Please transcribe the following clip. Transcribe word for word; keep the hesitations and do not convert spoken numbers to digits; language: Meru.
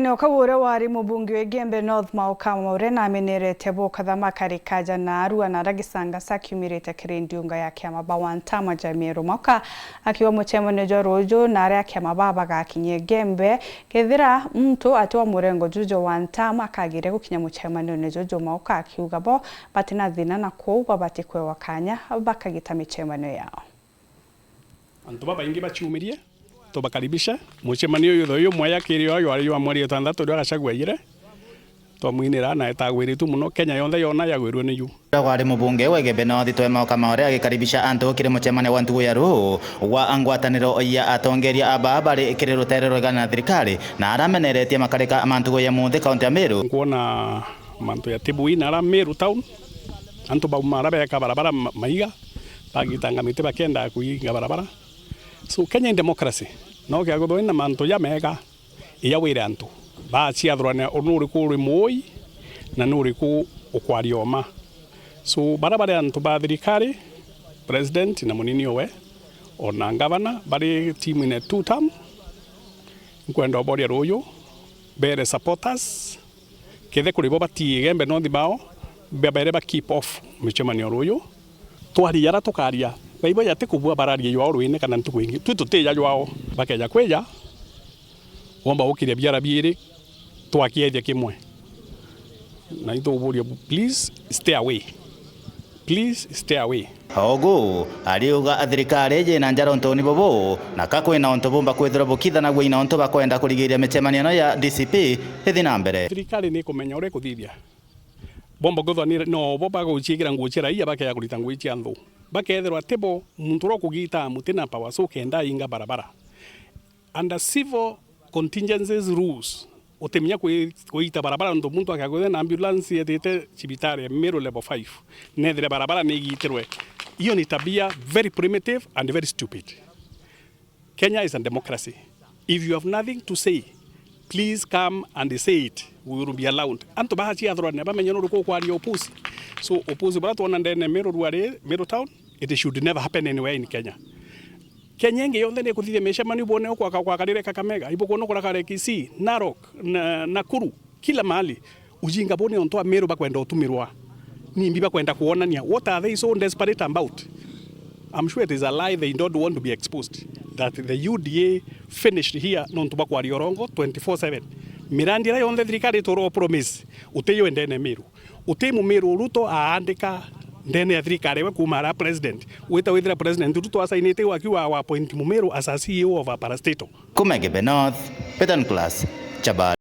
Ni ukau uria wari mubunge wa Igembe North Mauka Maure namenerete bo kathama kari kaja na arua na ara gisanga sakiumirite kiri ndiunga ya kiama ba Wantama Jamiro Mauka akiuga mucemanio jwa ruju na aria kiama ba bagakinyia Igembe kethira muntu ati wa murengo juju wa Wantama akagire gukinya mucemanione juju Mauka akiuga bo batina thina na kwou babati kwewa kanya bakagita micemanio yao. Antu babaingi baciumirie, tubakaribishe. Mucemanio uyu uthwe uyu mwaya kiri uyu wari wa mweri itantatu uria Gachagua aiyire. Twamwinira na etagwiritue mono, Kenya yonthe yona yagwirue ni yu. Uria wari mubunge wa Igembe North Twaima Okamaore agikaribisha antu kiri mucemanio wa ntugu ya ruu wa ngwataniro ya atongeria aba bari kiri rutere rwega na thirikari na arameneretie makarika ma ntugu ya munthi kaunti ya Meru. Nkwona mantu ya tibui na ara Meru town, antu bauma ara beeka barabara ma-, maiga, bagitanga miti bakenda kuinga barabara. So Kenya in democracy, no kia guthwe na mantu jamega, iya wire antu baciathurania nuriku uri muui na nuriku ukwaria uma. So bara bari antu ba thirikari, president na munini owe, ona ngavana bari team in a two term, nkwenda uboria ruju, bere supporters, kethe kuri bo bati Igembe North bao, babere ba keep off micemanio ruju. Twaria ara tukaria, baibo jati kubua bararia jwao rwini kana ntuku ingi. Twi tutija jwao. Bakeja kwija, womba gukiria biara biiri, twakiethia kimwe. Na ituburia, please stay away. Please stay away. Ogu, ariuga thirikari ijina njara untuni bubu, na ka kwina untu bumba kwithirwa bukithanagua ina untu bakwenda kurigiria micemanio ino ya D C P ithi na mbere. Thirikari ni ikumenya uria ikuthithia. Bomba kwithwa ni, no bo baguciikira nguo cia raia bakeja kurita nguo cia nthu. Bakethirwa ti bo, muntu uria ukugita muti na power, so kenda inga barabara. Under civil contingencies rules, utimenya kwi-, kuita barabara nontu muntu akakwithira na ambulance yetite cibitari ya Meru level five, nethire barabara nigitirwe. Hiyo ni tabia very primitive and very stupid. Kenya is a democracy. If you have nothing to say, please come and say it. We will be allowed. Antu baciathurania bamenye nuriku ukwaria upuzi. So upuzi buria twona ndene Meru ruari, Meru town, it should never happen anywhere in Kenya. Kenya ingi yonthe ni ikuthithia micemanio, bwone ukwaka, kwakarire Kakamega, ibukwona kurakare Kisii, Narok, na Nakuru, kila mahali. Ujinga buu ni untu Ameru bakwenda utumirwa. Nimbi bakwenda kuonania? What are they so desperate about? I'm sure it is a lie they don't want to be exposed, that the U D A finished here nontu bakwaria urongo twenty-four seven. Mirandi iria yonthe thirikari itura promise, utiyo ndene Meru. Uti Mumiru Ruto aandika ndene ya thirikari we kuuma ara president. Wita withira president Ruto asainite akiuga wa appoint Mumiru as a C E O of a parastatal. Kuma Igembe North, Peter Nicholas, Chabari.